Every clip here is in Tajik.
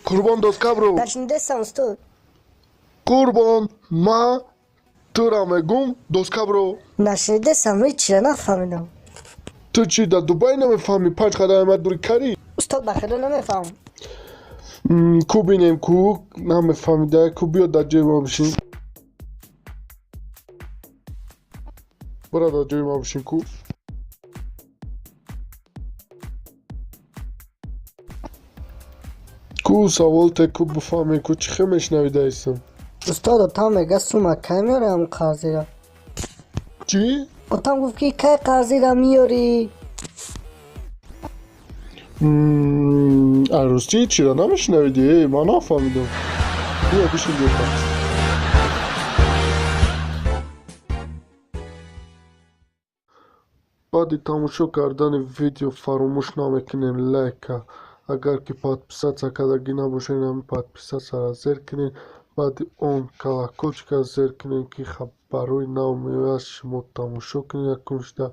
Қурбон, доскабро. Нашнидесам, устод. Қурбон, ма тура мегум, доскабро. Нашнидесам, ҳечира нафаҳмидам. Ту чӣ, дар Дубай намефаҳмӣ? Панҷ қадами ма дури карӣ. Устод, ба худо, намефаҳмам. Ку бинем, ку намефаҳмида, ку биё дар ҷои ма бишин. Бира, дар ҷои ма бишин ку. Ку савол те, ку бифаҳмем, ку чӣ хел мешнавидаистам. Устод, отам мега, сума кай меорам қарзира? Чӣ? Отам гуфт, ки кай қарзира меёрӣ? Арӯстӣ чира намешнавидӣ? Э, ман нафаҳмидам. Биё, бишин ҷота. Баъди тамошо кардани видео фаромӯш намекунем лайка. Агар ки подписаться кардагӣ набошед, ҳамин подписаться ра зер кунед, баъди он колокольчик а зер кунед, ки хабарҳои нав меояд, шумо тамошо кунед якум шуда.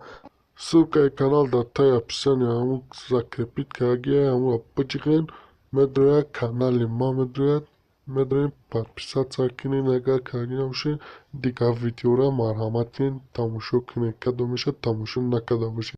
Ссылка и канал дар таи описания ҳамун закрепить кардагия, ҳамонро биҷиғен, медрояд канали ма, медрояд, медроед, подписаться кунед, агар кардагӣ набошед. Дигар видеоро, марҳамат кунед, тамошо кунед, кадомеша тамошо накарда бошед.